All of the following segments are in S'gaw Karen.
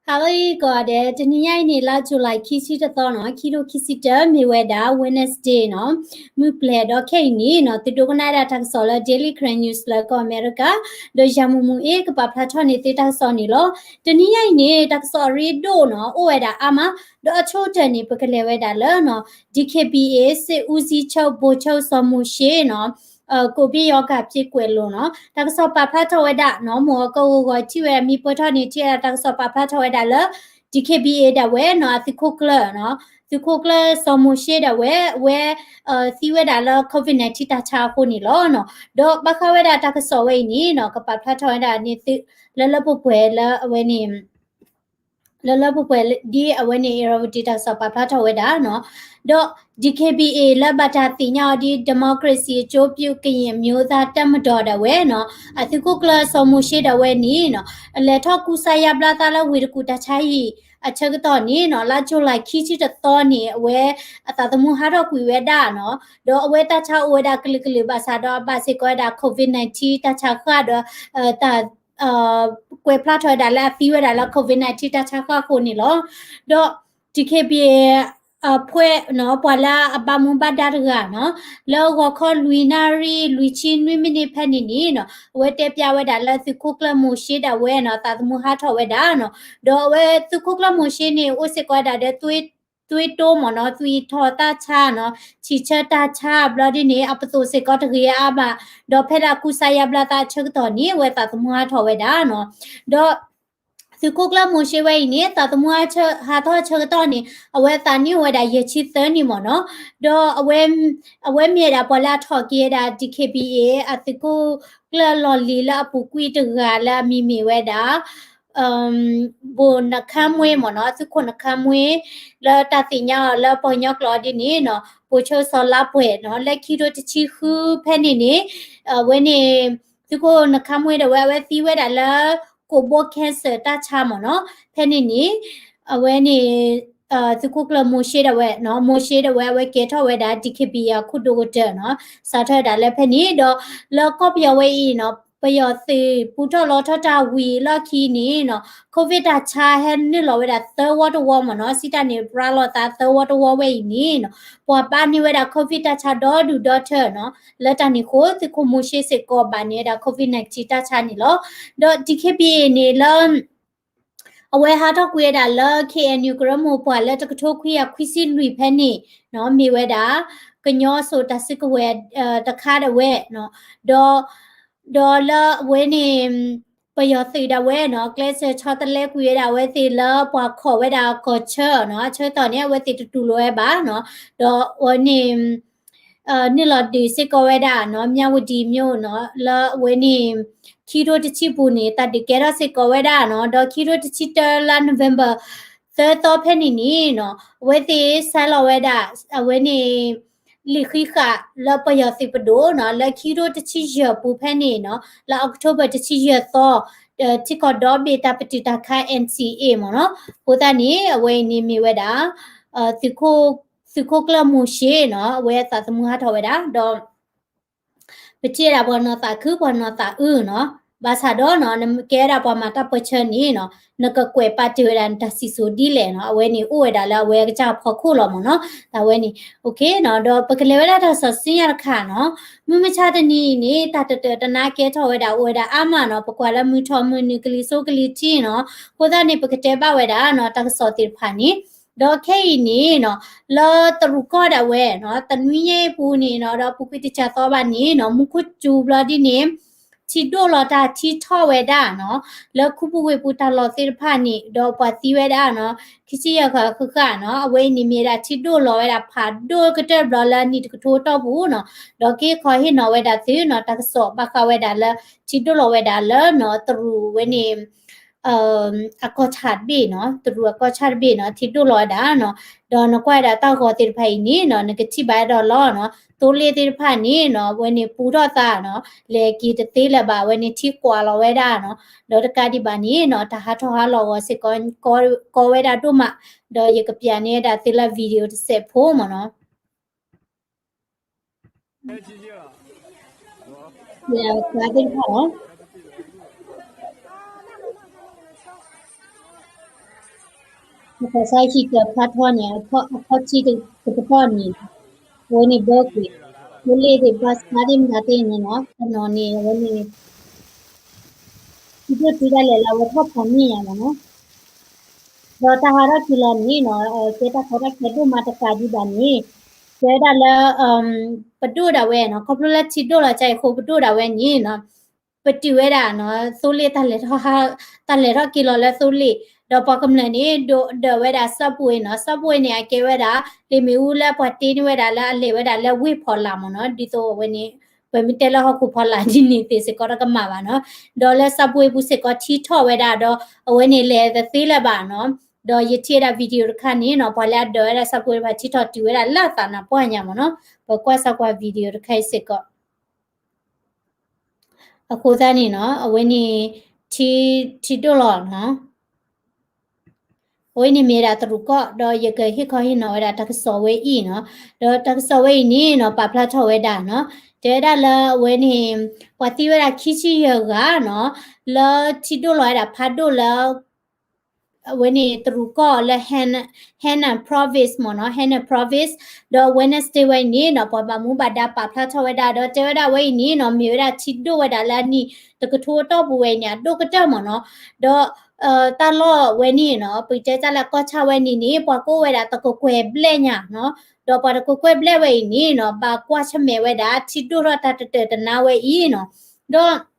ဟါလၢအဂ့ၤကိးဂၤဒဲး, တနံၤညါအံၤန့ၣ် လါ July ခံဆံတသီနီၤ, ခံထိခံဆံတၢ မ့ၢ်ဝဲဒၣ် Wednesday နီၤ, မုၢ်ပျဲၤဒီးခဲအံၤန့ၣ်နီၤ, သုဒိကနၣ်ဝဲဒၣ်တၢ်ကစီၣ်လၢ Daily Karen News လၢကီၢ်အမဲရကၤ, ဒီးယၤမူးမူးအ့ၣ် ကပာ်ဖျါထီၣ်န့ၢ်သုတၢ်ကစီၣ်န့ၣ်လီၤ. တနံၤညါအံၤန့ၣ် တၢ်ကစီၣ်အရ့ဒိၣ်နီၤ အိၣ်ဝဲဒၣ်အါမး, ဒီးအဆိကတၢၢ်န့ၣ် ပကလဲၤဝဲဒၣ်လၢနီၤ ဒီး DKBA စစ်ဦးစီးချုပ် ဗိုလ်ချုပ် ဇော်မိုးရှေးနီၤ, ကိုဗစ်ရောဂါဖြစ်ကွယ်လွန်နီၤ, တၢ်ကစီၣ်ပာ်ဖျါထီၣ်ဝဲဒၣ်နီၤ, မိၢ်အီၤကဂီၤဂီၤထံၣ်ဝဲ မံပၢၢ်ထီၣ်န့ၣ် ထံၣ်ဝဲဒၣ်တၢ်ကစီၣ်ပာ်ဖျါထီၣ်ဝဲဒၣ်လၢ DKBA ဒၣ်ဝဲနီၤ, အသုးခိၣ်ကျၢၢ်နီၤ, သုးခိၣ်ကျၢၢ် ဇော်မိုးရှေး ဒၣ်ဝဲ အဝဲ သံဝဲဒၣ်လၢ COVID nineteen တၢ်ဆါအဃိန့ၣ်လီၤနီၤ. ဒီးဘၣ်ဃးဝဲဒၣ်တၢ်ကစီၣ်ဝဲအံၤန့ၣ်နီၤ, ကပာ်ဖျါထီၣ်ဝဲဒၣ်န့ၣ်သု လၢလၢပှဲၤပှဲၤလၢအဝဲန့ၣ် လၢလၢပှဲၤပှဲၤဒ်အဝဲန့ၣ် Irrawaddy တၢ်ကစီၣ်ပာ်ဖျါထီၣ်ဝဲဒၣ်နီၤ, ဒီး DKBA လၢဘၣ်တၢ်သ့ၣ်ညါအီၤဒ် ဒီမိုကရေစီအကျိုးပြုကရင်အမျိုးသားတပ်မတော် ဒၣ်ဝဲနီၤ, အသုးခိၣ်ကျၢၢ် ဇော်မိုးရှေး ဒၣ်ဝဲန့ၣ်နီၤ, အလဲၤထီၣ်ကူစါယါဘျါသးလၢဝ့ၢ်တကူၣ်တၢ်ဆါဟံၣ်အဆၢကတီၢ်န့ၣ်နီၤ, လါ July ခံဆံတသီန့ၣ် အဝဲအသးသမူဟးထီၣ်ကွံာ်ဝဲဒၣ်နီၤ, ဒီးအဝဲတၢ်ဆါအိၣ်ဝဲဒၣ်ကလုာ်ကလုာ်ဘၣ်ဆၣ်ဒီးအဘၣ်စ့ၢ်ကီးဝဲဒၣ် COVID nineteen တၢ်ဆါဃၢ်ဒီး တၢ် ကွဲးဖျါထီၣ်ဝဲဒၣ်လၢအသံဝဲဒၣ်လၢ COVID nineteen တၢ်ဆါဃၢ်အဃိန့ၣ်လီၤ. ဒီး DKBA အဖှဲနီၤ, ပှၤလၢအဘၣ်မူဘၣ်ဒါတဂၤနီၤ, လၢဂီၤခီလွံၢ်နၣ်ရံၣ် လွံၢ်ဆံနွံမံးနံးဖဲန့ၣ်န့ၣ်နီၤ, အဝဲတဲဖျါဝဲဒၣ်လၢသုးခိၣ်ကျၢၢ် မိုးရှေး ဒၣ်ဝဲနီၤ, သးသမူဟးထီၣ်ဝဲဒၣ်နီၤ, ဒီးအဝဲသုးခိၣ်ကျၢၢ် မိုးရှေး န့ၣ် အိၣ်စ့ၢ်ကီးဝဲဒၣ်ဒီး သွေးတိုးမ့ၢ်နီၤ, သွံၣ်ထီၣ်သၣ်ဆါနီၤ, ထံၣ်ဆၢတၢ်ဆါဘျီဒ်န့ၣ် အပသိၣ်စ့ၢ်ကီးတဂ့ၤအါဘၣ်, ဒီးဖဲလၢအကူစါယါဘျါသးအဆၢကတီၢ်န့ၣ် အဝဲသးသမူဟးထီၣ်ဝဲဒၣ်နီၤ, ဒီး သုးခိၣ်ကျၢၢ် မိုးရှေး ဝဲအံၤန့ၣ် သးသမူဟးထီၣ်အဆၢကတီၢ်န့ၣ် အဝဲသးနံၣ်အိၣ်ဝဲဒၣ် ယဲၢ်ဆံသၢနံၣ် မ့ၢ်နီၤ, ဒီး အဝဲမ့ၢ်ဝဲဒၣ်ပှၤလၢအထီၣ်က့ၤဝဲဒၣ် DKBA အသုးခိၣ်ကျၢၢ်လီၢ်လံၤလၢအပူၤကွံာ်တဂၤလၢအမံၤမ့ၢ်ဝဲဒၣ် ဗိုလ်နှုတ်ခမ်းဝေး မ့ၢ်နီၤ, သုးခိၣ် နှုတ်ခမ်းဝေး လၢတၢ်သ့ၣ်ညါအီၤလၢပှၤကညီကျိာ်ဒ်န့ၣ်နီၤ, ဗိုလ်ချုပ်ဇော်လါပှဲ့နီၤ, လၢခံထိတဆံဃုဖဲန့ၣ်န့ၣ် အဝဲန့ၣ် သုးခိၣ် နှုတ်ခမ်းဝေး ဒၣ်ဝဲ အဝဲသံဝဲဒၣ်လၢ ကိုဘိ cancer တၢ်ဆါ မ့ၢ်နီၤ, ဖဲန့ၣ်န့ၣ် အဝဲန့ၣ် သုးခိၣ်ကျၢၢ် မိုးရှေး ဒၣ်ဝဲနီၤ, မိုးရှေး ဒၣ်ဝဲ အဝဲကဲထီၣ်ဝဲဒၣ် DKBA အခိၣ်ဒိၣ်ကတၢၢ်နီၤ, စးထီၣ်ဝဲဒၣ်လၢဖဲန့ၣ် ဒီးလၢကီၢ်ပယီၤဝဲအံၤနီၤ, ပယီၤသုးပူထီၣ်လီထီၣ်တၢ်ဝံၤအလီၢ်ခံန့ၣ်နီၤ, COVID တၢ်ဆါဟဲနုာ်လီၤဝဲဒၣ်သၢဝီတဝီ မ့ၢ်နီၤ, စံးတၢ်န့ၣ် ရၤလီၤသးသၢဝီတဝီဝဲအံၤန့ၣ်နီၤ, ပှၤဘၣ်န့ၢ်ဝဲဒၣ် COVID တၢ်ဆါဒီဒူၣ်ဒီထၢနီၤ, လၢတၢ်န့ၣ်အဃိ သုးခိၣ် မိုးရှေး စ့ၢ်ကီးဘၣ်န့ၢ်ဝဲဒၣ် COVID nineteen တၢ်ဆါန့ၣ်လီၤ. ဒီး DKBA န့ၣ်လၢ အဝဲဟးထီၣ်ကွံာ်ဝဲဒၣ်လၢ KNU ကရၢမိၢ်ပှၢ်လၢတကထိခွံကယၤခွံဆံလွံၢ်ဖဲန့ၣ်နီၤ, မ့ၢ်ဝဲဒၣ် ကညီအစိၤတၢ်စုကဝဲၤတခါဒၣ်ဝဲနီၤ, ဒီး ဒီးလၢအဝဲန့ၣ် ပယီၤသုးဒၣ်ဝဲနီၤ, ကျဲးစၢးဆီတလဲကွံာ်ဝဲဒၣ်အဝဲသ့ၣ်လၢပှၤခိးဝဲဒၣ်ကီၢ်ဆၢနီၤ, အဆၢကတီၢ်န့ၣ် အဝဲသ့ၣ်တတူၢ်လိာ်ဝဲဘၣ်နီၤ, ဒီးအဝဲန့ၣ် နုာ်လီၤဒုးစ့ၢ်ကီးဝဲဒၣ်နီၤ, မြဝတီမြို့နီၤ, လၢအဝဲန့ၣ် ခံထိတဆံပူၤန့ၣ် တၢ်ဒုးကဲထီၣ်စ့ၢ်ကီးဝဲဒၣ်နီၤ, ဒီးခံထိတဆံတၢလါ November သၢသီဖဲန့ၣ်န့ၣ်နီၤ, အဝဲသ့ၣ်ဆဲးလီၤဝဲဒၣ် အဝဲန့ၣ် လံာ်ဃံးဃာ်လၢပယီၤသုးပဒိၣ်နီၤ, လၢခံထိတဆံယဲၢ်ပူၤဖဲန့ၣ်နီၤ, လၢ October တဆံယဲၢ်သီ ထံကီၢ်ဒီဘ့ၣ်တၢ်ပတုာ်တၢ်ခး NCA မ့ၢ်နီၤ, အဃိသတးန့ၣ် အဝဲအံၤန့ၣ်မ့ၢ်ဝဲဒၣ် သုးခိၣ်ကျၢၢ် မိုးရှေး နီၤ, အဝဲအသးသမူဟးထီၣ်ဝဲဒၣ် ဒီး ပထံၣ်ဝဲဒၣ်ပှၤနီၢ်သးခု ပှၤနီၢ်သးအုးနီၤ, ဘၣ်ဆၣ်ဒီးနီၤ နကဲဝဲဒၣ်ပှၤမၤတၢ်ပၢဆှၢန့ၣ်နီၤ နကကွဲးပာ်တ့ၢ်ဝဲဒၣ်နတၢ်စံၣ်စိၤဒ်လဲၣ်နီၤ, အဝဲန့ၣ်အိၣ်ဝဲဒၣ်လၢအဝဲအကစၢ်အဖီခိၣ်လီၤမ့ၢ်နီၤ, တၢ်ဝဲန့ၣ် နီၤ, ဒီးပကလဲၤဝဲဒၣ်တၢ်ကစီၣ်ဆူညါတခါနီၤ, မုၢ်မဆါတနံၤအံၤန့ၣ် တၢ်တတၢာ်တနါကဲထီၣ်ဝဲဒၣ်အိၣ်ဝဲဒၣ်အါမးနီၤ, ပကွၢ်လၢမုၢ်ထီၣ်မုၢ်နုာ်ကလံၤစိးကလံၤထံးနီၤ, အဃိသတးန့ၣ် ပကတဲဘၣ်ဝဲဒၣ်နီၤ တၢ်ကစီၣ်သ့ၣ်တဖၣ်န့ၣ် ဒီးခဲအံၤန့ၣ်နီၤ လၢတရူးကီၢ်ဒၣ်ဝဲနီၤ တနွံညါအံၤပူၤန့ၣ်နီၤ ဒီးပူၤကွံာ်တစှၤသီဘၣ်န့ၣ်နီၤ မူခိၣ်စူၤဘျီဒ်န့ၣ် ထံဒိၣ်လီၤတၢ်ထံထီၣ်ဝဲဒၣ်နီၤ လၢခူပူၤဝ့ၢ်ပူၤတၢ်လီၢ်သ့ၣ်တဖၣ်န့ၣ် ဒီးပှၤသံဝဲဒၣ်နီၤ ခံဆံယဲၢ်ဃၣ်ဃၣ်ဃၣ်နီၤ အဝဲအံၤန့ၣ်မ့ၢ်ဒၣ်ထံဒိၣ်လီၤဝဲဒၣ်ဖးဒိၣ်ကတၢၢ်ဘျီလၢအနံၣ်တကထိတီၢ်ပူၤနီၤ ဒီးက့ၤခီဟ့ၣ်နီၤဝဲဒၣ်သုနီၤ တၢ်ကစီၣ်ဘၣ်ဃးဝဲဒၣ်လၢ ထံဒိၣ်လီၤဝဲဒၣ်လၢနီၤ တရူးဝဲန့ၣ် အကီၢ်ဆၣ်တဘ့ၣ်နီၤ တရူးအကီၢ်ဆၣ်တဘ့ၣ်နီၤ ထံဒိၣ်လီၤဝဲဒၣ်နီၤ ဒီးနကွၢ်ဝဲဒၣ်တၢ်ဂီၤသ့ၣ်တဖၣ်အံၤန့ၣ်နီၤ နကထံၣ်ဘၣ်အဲၣ်ဒိးလီၤနီၤ သိလ့ၣ်သ့ၣ်တဖၣ်န့ၣ်နီၤ အဝဲန့ၣ်ပူထီၣ်သးနီၤ လဲၤက့ၤတသ့လၢၤဘၣ် အဝဲန့ၣ်ထံကွၢ်လီၤဝဲဒၣ်နီၤ ဒီးတကးဒံးဘၣ်န့ၣ်နီၤ တၢ်ဟးထီၣ်ဟးလီၤဂီၤစ့ၢ်ကီး ကီဝဲဒၣ်ဒိၣ်မး ဒီးယကပျးန့ၢ်ဝဲဒၣ်သုလၢ video တစဲးဖိမ့ၢ်နီၤ သ့ၣ်တဖၣ်လီၤ. ကစၢ်ဟံးကၢဖျါထီၣ်န့ၣ် အခီၣ်ထံးတကတီၢ်န့ၣ် အဝဲန့ၣ်ဘၢကွံာ် သိလ့ၣ်သ့ၣ် ဘၣ်ဆါသ့ၣ်မတၤသ့ၣ်န့ၣ်နီၤ တနီၤန့ၣ် အဝဲန့ၣ် ထံဒိၣ်တုၤဒၣ်လဲာ်လၢအဝဲထီၣ်ဖးန့ၢ်ညါမ့ၢ်နီၤ ဒီးတၢ်ဟးထီၣ်က့ၤလီၤန့ၣ်နီၤ ကဲတၢ်ကီတၢ်ခဲဒိၣ်မးတကးဒံးဘၣ်န့ၣ် တဲဝဲဒၣ်လၢ ပဒိၣ်ဒၣ်ဝဲနီၤ ခီဖျိလၢထံဒိၣ်လီၤကါအံၤအဃိ ပဒိၣ်ဒၣ်ဝဲန့ၣ်နီၤ ပတုာ်ဝဲဒၣ်နီၤ သိလ့ၣ် တၢ်လဲၤထီၣ်က့ၤလီၤလၢသိလ့ၣ် ဒီးပှၤကမျၢၢ်န့ၣ် ဒိးဒၢးဝဲဒၣ် subway နီၤ subway န့ၣ် အကဲဝဲဒၣ် လ့ၣ်မ့ၣ်အူလၢပှၤတ့န့ၢ်ဝဲဒၣ်လၢအလဲၤဝဲဒၣ်လၢဝ့ၢ်ဖီလာ်မ့ၢ်နီၤ ဒ်သိးအဝဲန့ၣ် ပမ့ၢ်တဲလၢဟီၣ်ခိၣ်ဖီလာ်ဒ်န့ၣ် သ့ၣ်စ့ၢ်ကီးတကမၣ်ဘၣ်နီၤ ဒီးလၢ subway ပူၤစ့ၢ်ကီးထံထီၣ်ဝဲဒၣ်ဒီး အဝဲန့ၣ်လဲၤတသ့လၢၤဘၣ်နီၤ ဒီးယထံၣ်ဝဲဒၣ် video တခါန့ၣ်နီၤ ပှၤလၢအဒၢးဝဲဒၣ် subway တဖၣ်ထံထီၣ်တုၤဝဲဒၣ်လၢအသးနါပှၢ်ညါမ့ၢ်နီၤ ပကွၢ်စၢ်ကွၢ် video တခါအံၤစ့ၢ်ကီး အဃိသတးန့ၣ်နီၤ အဝဲန့ၣ် ထံ ထံဒိၣ်လီၤနီၤ အဝဲန့ၣ်မ့ၢ်ဝဲဒၣ်တရူးကီၢ် ဒီးယကဟ့ၣ်ခီဟ့ၣ်နီၤဝဲဒၣ်တၢ်ကစီၣ်ဝဲအံၤနီၤ ဒီးတၢ်ကစီၣ်ဝဲအံၤန့ၣ်နီၤ ပာ်ဖျါထီၣ်ဝဲဒၣ်နီၤ တဲဝဲဒၣ်လၢအဝဲန့ၣ် ပှၤသံဝဲဒၣ်ခံဆံယဲၢ်ဂၤနီၤ လၢထံဒိၣ်လီၤဝဲဒၣ်ဖးဒိၣ်လၢ အဝဲန့ၣ်တရူးကီၢ်လၢ Henan Province မ့ၢ်နီၤ Henan Province ဒီး Wednesday ဝဲအံၤန့ၣ်နီၤ ပှၤဘၣ်မူဘၣ်ဒါပာ်ဖျါထီၣ်ဝဲဒၣ် ဒီးတဲဝဲဒၣ်ဝဲအံၤန့ၣ်နီၤ မ့ၢ်ဝဲဒၣ်ထံဒိၣ်ဝဲဒၣ်လၢအနံၣ်တကထိအတီၢ်ပူၤဝဲအံၤန့ၣ် အဒိၣ်ကတၢၢ်မ့ၢ်နီၤ ဒီး တၢ်လီၢ်ဝဲန့ၣ်နီၤ ပကတဲတၢ်လၢကီၢ်ဆၣ်ဝဲန့ၣ်န့ၣ် ပှၤကအိၣ်ဝဲဒၣ်တကကွဲၢ်ဘျဲၣ်ညါနီၤ ဒီးပှၤတကကွဲၢ်ဘျဲၣ်ဝဲအံၤန့ၣ်နီၤ ဘၣ်ကွၢ်ဆၢၣ်မဲာ်ဝဲဒၣ် ထံဒိၣ်ထီၣ်တၢ်တတၢာ်တနါဝဲအံၤနီၤ ဒီး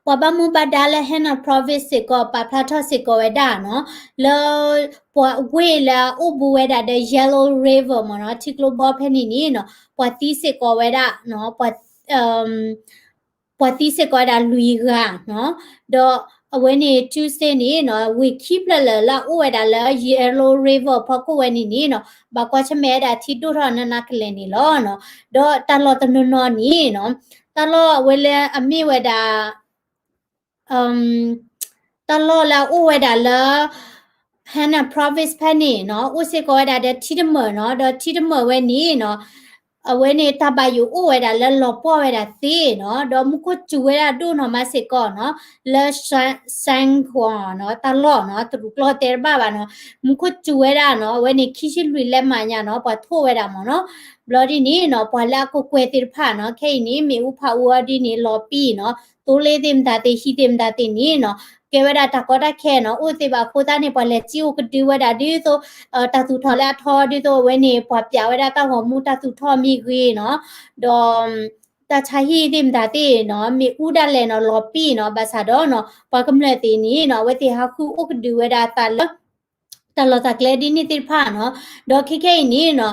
ပှၤဘၣ်မူဘၣ်ဒါလၢ Henan Province စ့ၢ်ကီး ပာ်ဖျါထီၣ်စ့ၢ်ကီးဝဲဒၣ်နီၤ လၢ ပှၤဝ့ၢ်လၢအအိၣ်ဘူးဝဲဒၣ်ဒီး Yellow River မ့ၢ်နီၤ ထံကျိဘီဖဲန့ၣ်န့ၣ်နီၤ ပှၤသံစ့ၢ်ကီးဝဲဒၣ် ပှၤသံစ့ၢ်ကီးဝဲဒၣ်လွံၢ်ဂၤနီၤ ဒီးအဝဲန့ၣ် Tuesday န့ၣ်နီၤ ဝ့ၢ်ခံဖျၢၣ်လၢာ်လၢအအိၣ်ဝဲဒၣ်လၢ Yellow River ဖီခိၣ်ဝဲန့ၣ်န့ၣ်နီၤ ဘၣ်ကွၢ်ဆၢၣ်မဲာ်ဝဲဒၣ်ထံဒိၣ်ထီၣ်နးနးကလဲာ်န့ၣ်လီၤနီၤ ဒီးတၢ်လီၢ်တနီၤနီၤန့ၣ်နီၤ တၢ်လီၢ်အဝဲလၢအမ့ၢ်ဝဲဒၣ် တၢ်လီၢ်လၢအအိၣ်ဝဲဒၣ်လၢ Henan Province ဖဲန့ၣ်နီၤ အိၣ်စ့ၢ်ကီးဝဲဒၣ်ဒီးထံတမၢၢ်နီၤ ဒီးထံတမၢၢ်ဝဲန့ၣ်နီၤ အဝဲန့ၣ်တၢ်ဘၣ်ယိၣ်အိၣ်ဝဲဒၣ်လၢလီၤပှီၢ်ဝဲဒၣ်သ့နီၤ ဒီးမူခိၣ်စူၤဝဲဒၣ်ဒိၣ်နီၢ်မးစ့ၢ်ကီးနီၤ လၢ Shan-, Shanghai နီၤ တၢ်လီၢ်နီၤ တရူးကျီၢ်တဲတဘၣ်ဘၣ်နီၤ မူခိၣ်စူၤဝဲဒၣ်နီၤ အဝဲန့ၣ်ခံဆံလွံၢ်လဲးမးညါနီၤ ပှၤထိၣ်ဝဲဒၣ်မ့ၢ်နီၤ ဘျီဒ်န့ၣ်နီၤ ပှၤလၢအကကွဲၢ်သ့ၣ်တဖၣ်နီၤ ခဲအံၤန့ၣ် မ့ၣ်အူဖးအူအီၤဒ်န့ၣ် လီၤပံာ်နီၤ သိလ့ၣ်သ့ၣ်မတၤသ့ၣ် ဟံၣ်သ့ၣ်မတၤသ့ၣ်န့ၣ်နီၤ ကဲဝဲဒၣ်တၢ်ကီတၢ်ခဲနီၤ အိၣ်သ့ဘၣ်အဃိသတးန့ၣ် ပှၤလဲၤစံၣ်အိၣ်ကဒုဝဲဒၣ်ဒ်သိး တၢ်သူၣ်ထီၣ်လၢအထီဒ်သိးအဝဲန့ၣ် ပှၤပျးဝဲဒၣ်တၢ်ဂီၤမူတၢ်သူၣ်ထီၣ်မ့ၢ်ဂ့ၤနီၤ ဒီး တၢ်ဆါဟံၣ်သ့ၣ်မတၤသ့ၣ်နီၤ မ့ၣ်အူဒၣ်လဲာ်နီၤ လီၤပံာ်နီၤ ဘၣ်ဆၣ်ဒီးနီၤ ပှၤကမျၢၢ်သ့ၣ်န့ၣ်နီၤ အဝဲသ့ၣ်ဟးဃုအိၣ်ကဒုဝဲဒၣ်အသးလၢ တၢ်လီၢ်တၢ်ကျဲဒ်န့ၣ်သ့ၣ်တဖၣ်နီၤ ဒီးခဲခဲအံၤန့ၣ်နီၤ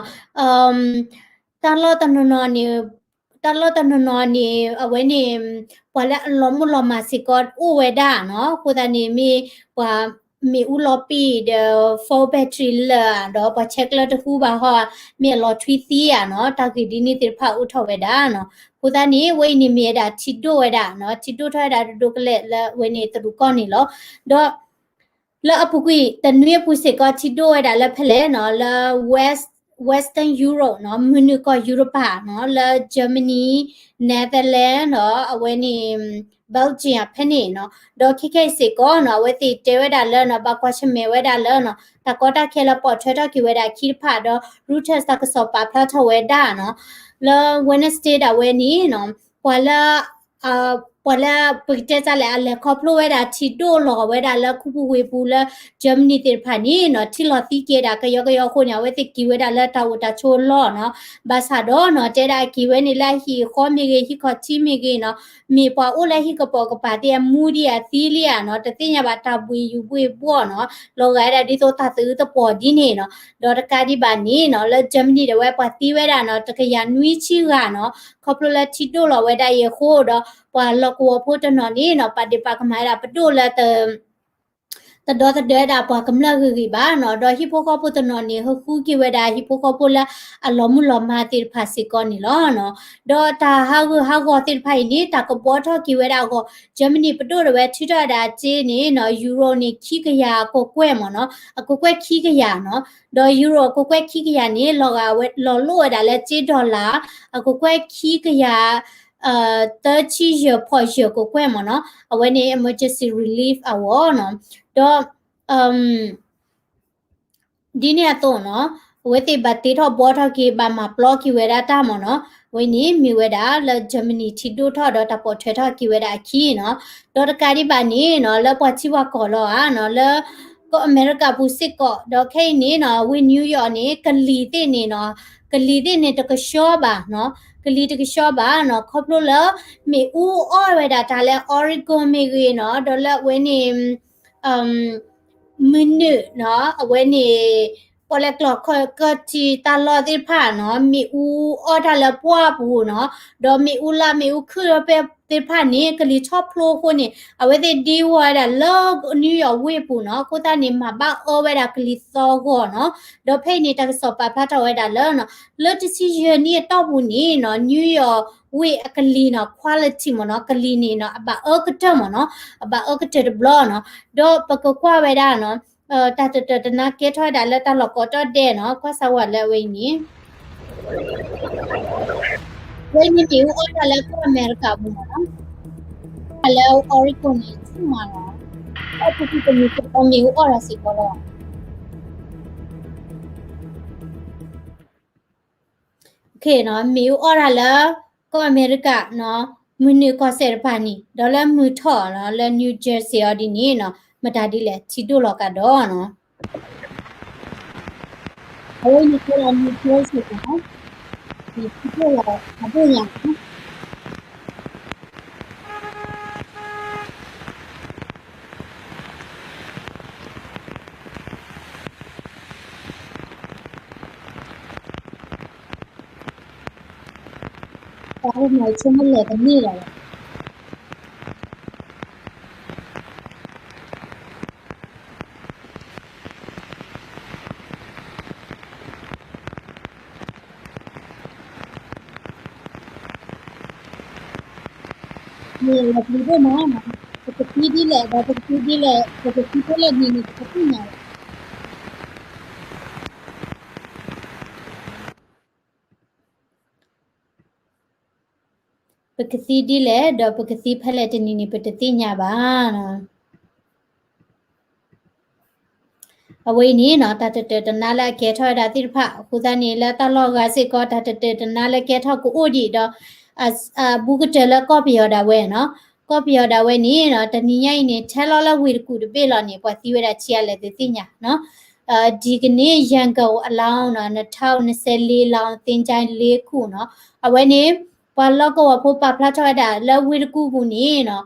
တၢ်လီၢ်တနီၤနီၤန့ၣ် တၢ်လီၢ်တနီၤနီၤန့ၣ် အဝဲန့ၣ် ပှၤလၢအလီၤမုၢ်လီၤမၢ်စ့ၢ်ကီးအိၣ်ဝဲဒၣ်နီၤ အဃိသတးန့ၣ်မ့ၢ်ပှၤမ့ၣ်အူလီၤပံာ်ဒီး phone battery လၢာ်ဒီးပှၤဆဲးကျၢတဟူဘၣ်ဟီ မ့ၢ်အလီၤထွံသံဧါနီၤ တၢ်ဂ့ၢ်ဒ်န့ၣ်သ့ၣ်တဖၣ်အိၣ်ထီၣ်ဝဲဒၣ်နီၤ အဃိသတးန့ၣ် အဝဲအံၤန့ၣ်မ့ၢ်ဝဲဒၣ်ထံဒိၣ်ဝဲဒၣ်နီၤ ထံဒိၣ်ထီၣ်ဝဲဒၣ်တဒိကလဲာ်လၢအဝဲန့ၣ်တရူးကီၢ်န့ၣ်လီၤ. ဒီး လၢအပူၤကွံာ်တနွံအပူၤစ့ၢ်ကီး ထံဒိၣ်ဝဲဒၣ်လၢဖဲလဲၣ်နီၤ လၢ West, Western Europe နီၤ မုၢ်နုာ်ကီၢ်ယူရပၤနီၤ လၢ Germany, Netherlands ဒီးအဝဲန့ၣ် Belgium ဖဲန့ၣ်နီၤ ဒီးခဲခဲအံၤစ့ၢ်ကီးနီၤ အဝဲသ့ၣ်တဲဝဲဒၣ်လၢနီၤ ဘၣ်ကွၢ်ဆၢၣ်မဲာ်ဝဲဒၣ်လၢနီၤ တၢ်ကီတၢ်ခဲလၢပီၣ်ထွဲထီၣ်က့ၤဝဲဒၣ်အခံတဖၣ်ဒီး Reuters တၢ်ကစီၣ်ပာ်ဖျါထီၣ်ဝဲဒၣ်နီၤ လၢ Wednesday ဒၣ်ဝဲန့ၣ်နီၤ ပှၤလၢ ပှၤလၢပကတဲတၢ်လဲၣ် အလဲၤခီဖျိဝဲဒၣ်ထံဒိၣ်လီၤဝဲဒၣ်လၢခူပူၤဝ့ၢ်ပူၤလၢ Germany သ့ၣ်တဖၣ်န့ၣ်နီၤ ထံၣ်လီၤသံက့ၤဒၣ်ကယီကယီအဃိန့ၣ် အဝဲသ့ၣ်က့ၤဝဲဒၣ်လၢတၢ်အိၣ်တၢ်ဆိးအလီၢ်နီၤ ဘၣ်ဆၣ်ဒီးနီၤ တဲဒၣ်က့ၤဝဲန့ၣ်လၢအဟံၣ်အဃီမ့ၢ်ဂ့ၤ ဟံၣ်ခီၣ်ထံးမ့ၢ်ဂ့ၤနီၤ မ့ၢ်ပှၤအိၣ်လၢဟံၣ်ကပိာ်ကပၤသ့ၣ်အမူဒံးအသံလံဧါနီၤ တသ့ၣ်ညါဘၣ်တၢ်ဘှံးယူၤဘှံးဘှီၣ်နီၤ လီၤဂာ်ဝဲဒၣ်ဒ်သိးတၢ်သးအုးသပှီၤဒ်န့ၣ်နီၤ ဒီးတကးဒံးဘၣ်န့ၣ်နီၤ လၢ Germany ဒၣ်ဝဲပှၤသံဝဲဒၣ်နီၤ တကယၤနွံဆံဂၤနီၤ ခီဖျိလၢထံဒိၣ်လီၤဝဲဒၣ်အံၤအဃိဒီး ပှၤလီၢ်ကဝီၤဖိတနီၤန့ၣ်နီၤ ပာ်ဒ့ၣ်ပာ်ကမၣ်ဝဲဒၣ်ပဒိၣ်လၢ တဒီသဒၢဒၣ်ပှၤကမျၢၢ်ဂ့ၤဂ့ၤဘၣ်နီၤ ဒီးဟံၣ်ဖိဃီဖိတနီၤန့ၣ် ဟၢဃုက့ၤဝဲဒၣ်ဟံၣ်ဖိဃီဖိလၢအလီၤမုၢ်လီၤမၢ်သ့ၣ်တဖၣ်စ့ၢ်ကီးန့ၣ်လီၤ. ဒီးတၢ်ဟးဂူာ်ဟးဂီၤသ့ၣ်တဖၣ်အံၤန့ၣ် တၢ်ကဘှီထီၣ်က့ၤဝဲဒၣ်အဂီၢ် Germany ပဒိၣ်ဒၣ်ဝဲထုးထီၣ်ဝဲဒၣ်စ့န့ၣ်နီၤ euro န့ၣ် ခံကယၤအကကွဲၢ်မ့ၢ်နီၤ အကကွဲၢ်ခံကယၤနီၤ ဒီး euro အကကွဲၢ်ခံကယၤန့ၣ် လီၤဂာ်ဝဲလီၤလိၣ်ဝဲဒၣ်လၢစ့ဒီၣ်လၣ် အကကွဲၢ်ခံကယၤ သၢဆံယဲၢ်ဖီၣ်ယဲၢ်ကကွဲၢ်မ့ၢ်နီၤ အဝဲန့ၣ် emergency relief အဂီၢ်နီၤ ဒီး ဒ်န့ၣ်အသိးနီၤ, အဝဲသ့ၣ်ဘၣ်တ့ထီၣ်ဘှီထီၣ်က့ၤ ဘၣ်မၤပျီက့ၤဝဲဒၣ်တၢ်မ့ၢ်နီၤ, အဝဲန့ၣ်မ့ၢ်ဝဲဒၣ်လၢ Germany ထံဒိၣ်ထီၣ်ဒီးတၢ်ပိာ်ထွဲထီၣ်က့ၤဝဲဒၣ်အခံနီၤ, ဒီးတကးဒံးဘၣ်န့ၣ်နီၤ လၢပှၤထံပှၤကီၢ်လီၤဧါနီၤ, လၢကီၢ်အမဲရကၤပူၤစ့ၢ်ကီး, ဒီးခဲအံၤန့ၣ်နီၤ ဝ့ၢ် New York န့ၣ် ကလံၤသ့ၣ်န့ၣ်နီၤ, ကလံၤသ့ၣ်န့ၣ်တကဆှီဘၣ်, ကလံၤတကဆှီဘၣ်နီၤ, ခီဖျိလၢ မ့ၣ်အူအီၣ်ဝဲဒၣ်တၢ်လၢ Oregon မ့ၢ်ဂ့ၤနီၤ, ဒီးလၢအဝဲန့ၣ် မုၢ်နုာ်နီၤ, အဝဲန့ၣ် ပီၣ်လဲၣ်ကျီၢ်ခီၣ်ကၢၢ်ထံးတၢ်လီၢ်သ့ၣ်တဖၣ်နီၤ, မ့ၣ်အူအီၣ်တၢ်လၢပှၢ်ပူၤနီၤ, ဒီးမ့ၣ်အူလါမ့ၣ်အူခုၣ်ဒီးပဲသ့ၣ်တဖၣ်န့ၣ် ကလံၤထီၣ်ဖျိအဃိန့ၣ် အဝဲသ့ၣ်ဒ့ဝီဝဲဒၣ်လၢ New York ဝ့ၢ်ပူၤနီၤ, အဃိသတးန့ၣ် မၤဘၣ်အၢဝဲဒၣ်ကလံၤသီဂီၤနီၤ, ဒီးဖဲအံၤန့ၣ် တၢ်ကစီၣ်ပာ်ဖျါထီၣ်ဝဲဒၣ်လၢ လၢတဆံယဲၢ်နံၣ်အတီၢ်ပူၤန့ၣ်နီၤ New York ဝ့ၢ်အကလံၤနီၤ quality မ့ၢ်နီၤ, ကလံၤန့ၣ်နီၤ အဘၣ်အၢကတၢၢ်မ့ၢ်နီၤ, အဘၣ်အၢကတၢၢ်တဘျီနီၤ, ဒီးပကကွၢ်ဝဲဒၣ်နီၤ တၢ်တတၢာ်တနါကဲထီၣ်ဝဲဒၣ်လၢတၢ်လီၢ်ကိးတီၢ်ဒဲးနီၤ, ကွၢ်စၢ်ဝဲလၢအဝဲအံၤန့ၣ် အဝဲအံၤန့ၣ်မ့ၣ်အူအီၣ်တၢ်လၢကီၢ်အမဲရကၤပူၤမ့ၢ်နီၤ, တၢ်လၢ Oregon န့ၣ် ဆူၣ်မးနီၤ, အပူၤကွံာ်တမံၤဃီမ့ၣ်အူအီၣ်တၢ်စ့ၢ်ကီးလီၤ. မ့ၣ်အူအီၣ်တၢ်လၢ ကီၢ်အမဲရကၤနီၤ, မုၢ်နုာ်ကီၢ်စဲၣ်တဖၣ်န့ၣ် ဒီးလၢမုၢ်ထီၣ်နီၤ လၢ New Jersey အီၤဒ်န့ၣ်နီၤ, မတၤဒ်လဲၣ် ထံဒိၣ်လီၤကဒီးနီၤ, အဝဲန့ၣ်ကဲဒီး New Jersey နီၤ, ထံဒိၣ်လီၤအဒိၣ်ညါ တၢ်အိၣ်မၤဆိကမိၣ်လဲၤတန့ၢ်လီၤ. မ့ၢ်လီၤပျံၤဒိၣ်မး, ပကသံဒ်လဲၣ်ဒီးပကသံဒ်လဲၣ်, ပကသံဖဲလဲၣ်တနံၤန့ၣ် ပတသ့ၣ်ညါဘၣ်. ပကသံဒ်လဲၣ်ဒီးပကသံဖဲလဲၣ်တနံၤန့ၣ် ပတသ့ၣ်ညါဘၣ်. အဝဲအံၤန့ၣ်နီၤ တၢ်တတၢာ်တနါလၢအကဲထီၣ်ဝဲဒၣ်သ့ၣ်တဖၣ် အဃိသတးန့ၣ် လၢတၢ်လီၢ်အဂၤစ့ၢ်ကီး တၢ်တတၢာ်တနါလၢကဲထီၣ်ကအိၣ်ဒံးဒီး အဘူးကတၢၢ်လၢကီၢ်ပယီၤဒၣ်ဝဲနီၤ. ကီၢ်ပယီၤဒၣ်ဝဲန့ၣ်နီၤ တနံၤညါအံၤန့ၣ် ထဲလီၤလၢဝ့ၢ်တကူၣ်တဘ့ၣ်လီၤန့ၣ် ပှၤသံဝဲဒၣ်ဆံးအါလဲၣ်သုသ့ၣ်ညါနီၤ. ဒ်ကန့ၣ် ရန်ကုန်အလောင်းနီၤ နှစ်ထောင်နှစ်ဆယ့်လေးလောင်း သင်္ချိုင်းလေးခုနီၤ. အဝဲန့ၣ် ပှၤလီၢ်ကဝီၤဖိပာ်ဖျါထီၣ်ဝဲဒၣ်လၢဝ့ၢ်တကူၣ်ပူၤန့ၣ်နီၤ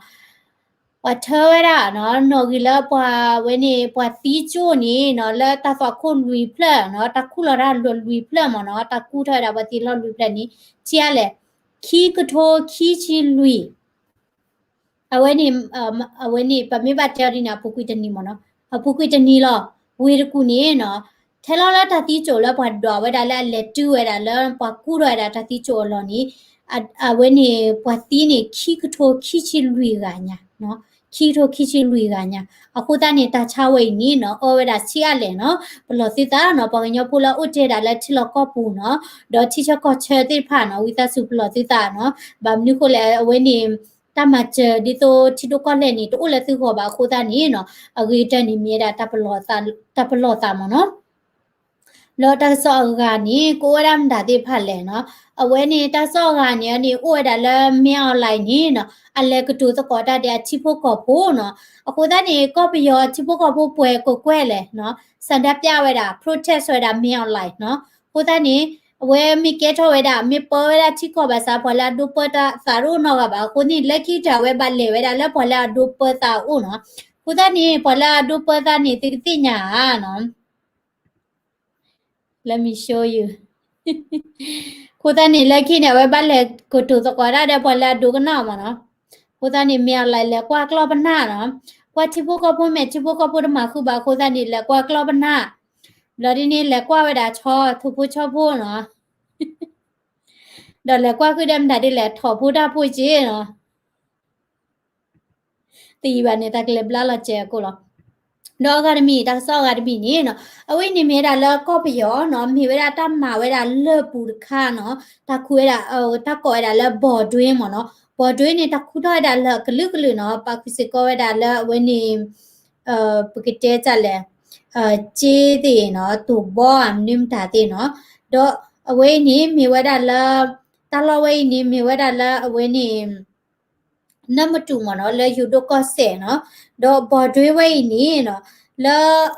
ပှၤထၢဝဲဒၣ်နီၤ နီၣ်ဂံၢ်လၢပှၤဝဲန့ၣ် ပှၤသံကၠိၣ်န့ၣ်နီၤ လၢတၢ်သွၣ်ခိၣ်လွံၢ်ဖျၢၣ်နီၤ တၢ်ခူၣ်လီၤတၢ်လီၢ်လွံၢ်ဖျၢၣ်မ့ၢ်နီၤ တၢ်ကူၣ်ထီၣ်ဝဲဒၣ်ပှၤသံလီၢ်လွံၢ်ဖျၢၣ်န့ၣ် ဆံးအါလဲၣ် ခံကထိခံဆံလွံၢ် အဝဲန့ၣ် အဝဲန့ၣ် ပမ့ၢ်ဘၣ်တဲအီၤဒ်န့ၣ် အပူၤကွံာ်တနံၤမ့ၢ်နီၤ အပူၤကွံာ်တနံၤလီၤ. ဝ့ၢ်တကူၣ်န့ၣ်နီၤ ထဲလီၤလၢတၢ်သံကၠိၣ်လၢပှၤဒွးဝဲဒၣ်လၢအလဲၤတုၤဝဲဒၣ်လၢ ပှၤကူၣ်ထီၣ်ဝဲဒၣ်တၢ်သံကၠိၣ်အလီၢ်န့ၣ် အဝဲန့ၣ် ပှၤသံန့ၣ် ခံကထိခံဆံလွံၢ်ဂၤညါ ခံကထိခံဆံလွံၢ်ဂၤညါ. အဃိသတးန့ၣ် တၢ်ဆါဝဲအံၤန့ၣ်နီၤ အီဝဲဒၣ်ဆံးအါလဲၣ်နီၤ ပလီၢ်သုသးနီၤ ပှၤကညီဖိလၢအအိၣ်တ့ၢ်ဒၣ်လၢထံလီၢ်ကီၢ်ပူၤနီၤ ဒီးထံဆၢကီၢ်ဆၢသ့ၣ်တဖၣ်နီၤ ဝံသးစူၤပလီၢ်သုသးနီၤ ဘၣ်မနုၤဃိလဲၣ် အဝဲန့ၣ် တၢ်မၤစၢၤဒ်သိးထံဒိၣ်ကီၢ်လဲၢ်န့ၣ် တအိၣ်လၢသုဂီၢ်ဘၣ်အဃိသတးန့ၣ်နီၤ အဂ့ၤကတၢၢ်န့ၣ်မ့ၢ်ဝဲဒၣ် တၢ်ပလီၢ်သးမ့ၢ်နီၤ ဒီးတၢ်ကစီၣ်အဂၤန့ၣ် ကအိၣ်ဝဲဒၣ်မတၤသ့ၣ်တဖၣ်လဲၣ်နီၤ အဝဲန့ၣ်တၢ်ကစီၣ်အဂၤန့ၣ်န့ၣ် အိၣ်ဝဲဒၣ်လၢ မင်းအောင်လှိုင် န့ၣ်နီၤ အလဲၤကတိၤသကိးတၢ်ဒီးအထံဖိကီၢ်ဖိနီၤ အဃိသတးန့ၣ် ကီၢ်ပယီၤထံဖိကီၢ်ဖိပှဲၤကကွဲၢ်လဲၣ်နီၤ ဆန္ဒပြဝဲဒၣ် protest ဝဲဒၣ် မင်းအောင်လှိုင် နီၤ အဃိသတးန့ၣ် အဝဲမ့ၢ်ကဲထီၣ်ဝဲဒၣ် မ့ၢ်ပၢဝဲဒၣ်ထံကီၢ်ဘၣ်ဆၣ် ပှၤလၢအဒိပၢသးတအိၣ်နီတဂၤဘၣ်အဃိန့ၣ် လၢခံတၢ်အဝဲဘၣ်လဲၤဝဲဒၣ်လၢပှၤလၢအဒိပၢသးအအိၣ်နီၤ အဃိသတးန့ၣ် ပှၤလၢအဒိပၢသးန့ၣ် သုကသ့ၣ်ညါဧါနီၤ Let me show you. အဃိသတးန့ၣ် လၢခံန့ၣ် အဝဲဘၣ်လဲၤကတိၤသကိးတၢ်ဒီးပှၤလၢအဒိကနၣ်မ့ၢ်နီၤ. အဃိသတးန့ၣ် မ့ၢ်အီၤလဲၤကွၢ်ကျီၢ်ပနၢ်နီၤ. ပှၤထံဖိကီၢ်ဖိမဲာ်ထံဖိကီၢ်ဖိတမၤဃုာ်ဘၣ်အဃိသတးန့ၣ် လဲၤကွၢ်ကျီၢ်ပနၢ်. ဘျီဒ်န့ၣ် လဲၤကွၢ်ဝဲဒၣ်ဆီ ထိၣ်ဖိဆီဖိနီၤ. ဒီးလဲၤကွၢ်ဃုာ်ဒီးမတၤဒ်လဲၣ် ထိၣ်ဖိတၢ်ဖိက့နီၤ. တယံာ်ဘၣ်န့ၣ် တၢ်ကလဲၤဘျါလီၤစဲးအကိာ်လီၤ. ဒီးအဂၤတမံၤ တၢ်ကစီၣ်အဂၤတမံၤန့ၣ်နီၤ အဝဲန့ၣ်မ့ၢ်ဝဲဒၣ်လၢကီၢ်ပယီၤနီၤ မ့ၢ်ဝဲဒၣ်တၢ်မၤဝဲဒၣ်လၢၢ်ပူၤတခါနီၤ တၢ်ခူၣ်ဝဲဒၣ် တၢ်ကိးဝဲဒၣ်လၢ ဘော်တွင်း မ့ၢ်နီၤ ဘော်တွင်း န့ၣ် တၢ်ခူၣ်ထီၣ်ဝဲဒၣ်လၢကလုာ်ကလုာ်နီၤ ပာ်ဃုာ်စ့ၢ်ကီးဝဲဒၣ်လၢအဝဲန့ၣ် ပကတဲတၢ်လဲၣ် က့သ့ၣ်နီၤ တိၢ်ဘီဧါ မနုၤမတၤသ့ၣ်နီၤ, ဒီးအဝဲအံၤန့ၣ် မ့ၢ်ဝဲဒၣ်လၢ တၢ်လီၢ်ဝဲအံၤန့ၣ် မ့ၢ်ဝဲဒၣ်လၢအဝဲန့ၣ် နၢမတူၣ်မ့ၢ်နီၤ လၢယိၤဒိၣ်ကီၢ်စဲၣ်နီၤ, ဒီး boundary ဝဲအံၤန့ၣ်နီၤ လၢ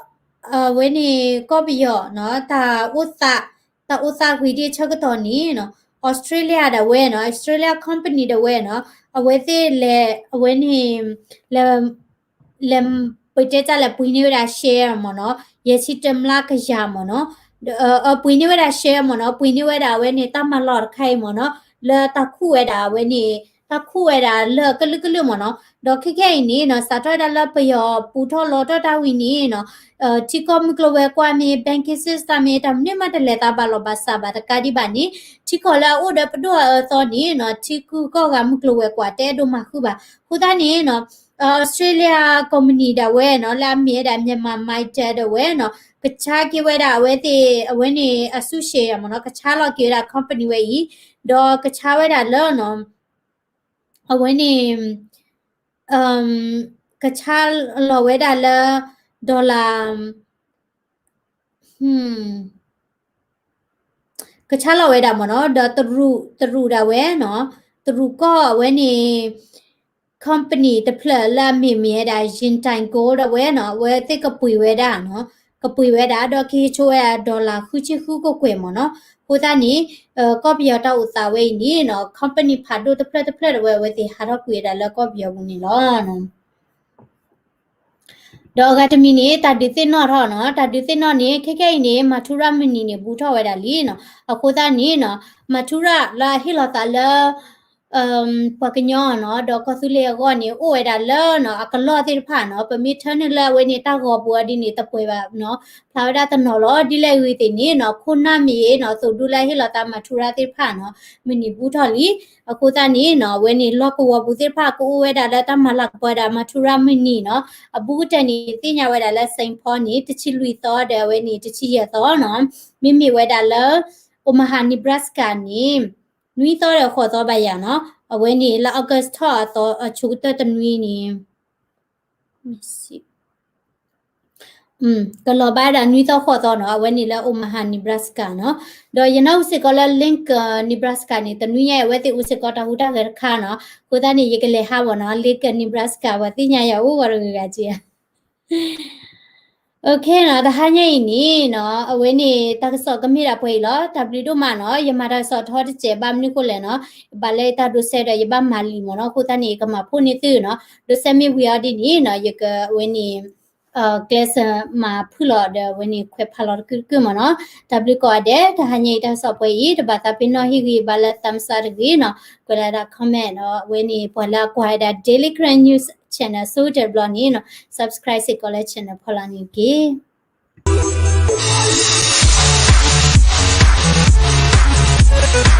အဝဲန့ၣ်ကီၢ်ပယီၤနီၤ တၢ်အိၣ်သး တၢ်အိၣ်သးဂ့ၤဒ်အဆၢကတီၢ်န့ၣ်နီၤ Australia ဒၣ်ဝဲနီၤ Australia company ဒၣ်ဝဲနီၤ အဝဲသ့ၣ်လဲၤ အဝဲန့ၣ် လဲၤ လဲၤ ပတဲတၢ်လဲၤပှ့ၤန့ၢ်ဝဲဒၣ် share မ့ၢ်နီၤ ယဲၢ်ဆံတမျးကယၤမ့ၢ်နီၤ, ပှ့ၤန့ၢ်ဝဲဒၣ် share မ့ၢ်နီၤ ပှ့ၤန့ၢ်ဝဲဒၣ်အဝဲန့ၣ် တၢ်မၤလီၢ်တခါအံၤမ့ၢ်နီၤ လၢတၢ်ခူၣ်ဝဲဒၣ်အဝဲန့ၣ် တၢ်ခူၣ်ဝဲဒၣ်လၢကလုာ်ကလုာ်မ့ၢ်နီၤ, ဒီးခဲခဲအံၤန့ၣ်နီၤ စးထီၣ်ဝဲဒၣ်လၢပယီၤပူထီၣ်လီထီၣ်တၢ်ဝံၤန့ၣ်နီၤ ထံကီၢ်မုၢ်ကျိၤဝဲၤကွာ်မ့ၢ် banking system မ့ၢ် တၢ်မနုၤမးတလဲၤသးဘၣ်လီၤဘၣ်စးဘၣ်တကးဒံးဘၣ်န့ၣ် ထံကီၢ်လၢအအိၣ်ဒီးပဒိၣ်အအၢသီန့ၣ်နီၤ ထံဂုၤကီၢ်ဂၤမုၢ်ကျိၤဝဲၤကွာ်တအဲၣ်ဒိးမၤဃုာ်ဘၣ်. အဃိသတးန့ၣ်နီၤ Australia company ဒၣ်ဝဲနီၤ လၢအမ့ၢ်ဝဲဒၣ် Myanmar Mitre ဒၣ်ဝဲနီၤ ကဆါက့ၤဝဲဒၣ်အဝဲသ့ၣ် အဝဲန့ၣ်အစုရှယ်ယာမ့ၢ်နီၤ ကဆါလီၤက့ၤဝဲဒၣ် company ဝဲအံၤ ဒီးကဆါဝဲဒၣ်လၢနီၤ အဝဲန့ၣ် ကဆါလီၤဝဲဒၣ်လၢ dollar ကဆါလီၤဝဲဒၣ်မ့ၢ်နီၤ ဒီးတရူး တရူးဒၣ်ဝဲနီၤ တရူးကီၢ်အဝဲန့ၣ် company တဖျၢၣ်လၢအမ့ၢ်မ့ၢ်ဝဲဒၣ် Yantian Gold ဒၣ်ဝဲနီၤ အဝဲသ့ၣ်ကပှ့ၤဝဲဒၣ်နီၤ ကပှ့ၤဝဲဒၣ် ဒီးကဟ့ၣ်ဆိဝဲဒၣ် dollar ဃုဆံဃုကကွဲၢ်မ့ၢ်နီၤ. အဃိသတးန့ၣ် ကီၢ်ပယီၤတၢ်အိၣ်သးဝဲအံၤန့ၣ်နီၤ company ဖးဒိၣ်တဖျၢၣ်တဖျၢၣ်ဒၣ်ဝဲ အဝဲသ့ၣ်ဟးထီၣ်ကွံာ်ဝဲဒၣ်လၢကီၢ်ပယီၤပူၤန့ၣ်လီၤ. ဒီးအဂၤတမံၤန့ၣ် တၢ်ဒုးသ့ၣ်နီၣ်ထီၣ်နီၤ တၢ်ဒုးသ့ၣ်နီၣ်န့ၣ် ခဲခဲအံၤန့ၣ် မၤထူရၣ်မုၢ်နံၤန့ၣ် ဘူးထီၣ်ဝဲဒၣ်လံနီၤ. အဃိသတးန့ၣ်နီၤ မၤထူရၣ်လၢအဟ့ၣ်လီၤသးလၢ ပှၤကညီနီၤ ဒီးကီၢ်သူလ့ၤအဂီၢ်န့ၣ် အိၣ်ဝဲဒၣ်လၢနီၤ အကလီၢ်သ့ၣ်တဖၣ်နီၤ ပမ့ၢ်ထၢနုာ်လၢအဝဲန့ၣ် တၢ်ဂီၤပူၤအီၤဒ်န့ၣ် တပှဲၤဘၣ်နီၤ ဖျါဝဲဒၣ်တနီၤလီၤ. ဒ်လဲၣ်အဂ့ၢ်သ့ၣ်န့ၣ်နီၤ ခိၣ်နၢ်မ့ၢ်နီၤ သိၣ်ဒူလၢအဟ့ၣ်လီၤသးမၤထူရၣ်သ့ၣ်တဖၣ်နီၤ မုၢ်နံၤဘူးထီၣ်လံ. အဃိသတးန့ၣ်နီၤ အဝဲန့ၣ် လီၢ်ကဝီၤပူၤသ့ၣ်တဖၣ် ကအိၣ်ဝဲဒၣ်လၢတၢ်မၤလၤကပီၤဒၣ်မၤထူရၣ်မုၢ်နံၤနီၤ. အဘူးကတၢၢ်န့ၣ် သ့ၣ်ညါဝဲဒၣ်လၢ Saint Paul န့ၣ် တဆံလွံၢ်သီဒီးအဝဲန့ၣ် တဆံယဲၢ်သီနီၤ မ့မ့ၢ်ဝဲဒၣ်လၢ Omaha Nebraska န့ၣ် နွံသီဒီးဃိးသီဘၣ်ယၤနီၤ အဝဲန့ၣ်လၢ August ထီၣ်အသီအဆိကတၢၢ်တနွံန့ၣ် ကလီၤဘၣ်ဒၣ်နွံသီဃိးသီနီၤ အဝဲန့ၣ်လၢ Omaha Nebraska နီၤ. ဒီးယနၢ်ဟူစ့ၢ်ကီးလၢ Lincoln Nebraska န့ၣ် တနွံညါအဝဲသ့ၣ်အိၣ်စ့ၢ်ကီးတၢ်ဟူးတၢ်ဂဲၤတခါနီၤ. အဃိသတးန့ၣ် ယကလဲၤဟးဘၣ်နီၤ Lincoln Nebraska ပှၤသ့ၣ်ညါယၤအိၣ်ဂီၤတဂၤဂၤက့ဧါ OK နီၤ တဟါညါအံၤန့ၣ်နီၤ အဝဲန့ၣ် တၢ်ကစီၣ်ကမ့ၢ်ဒၣ်ပှဲၤအံၤလီၤ. တၢ်ဘျုးဒိၣ်မးနီၤ ယမၤတၢ်ကစီၣ်ထီတစဲးဘၣ်မနုၤဃိလဲၣ်နီၤ ဘၣ်လၢယတၢ်ဒိးစဲဒီးယဘၣ်မၤလံမ့ၢ်နီၤ. အဃိသတးန့ၣ် ယကမၤဖှိၣ်န့ၢ်သုနီၤ ဒိးစဲမ့ၢ်ဝံၤအီၤဒ်န့ၣ်နီၤ ယကဝဲန့ၣ် ကျဲးစၢးမၤဖုၣ်လီၤဒီးအဝဲန့ၣ် ခွဲးဖးလီၤတကုၢ်တကုၢ်မ့ၢ်နီၤ. တၢ်ဘျုးကိးဂၤဒဲး တဟါညါအံၤတၢ်ကစီၣ်ပှဲၤအံၤ တဘၣ်သးပ့ၤနီၣ်ဟ့ၣ်ဂံၢ်ဘါလၢသးမုၢ်သးတဂ့ၤနီၤ ကွဲးလီၤဒၣ် comment ဒီးအဝဲန့ၣ် ပှၤလၢအကွၢ်ဝဲဒၣ် Daily Karen News Channel ဆိကတၢၢ်တဘျီန့ၣ်နီၤ subscribe စ့ၢ်ကီးလၢ channel ဖီလာ်န့ၣ်တက့ၢ်.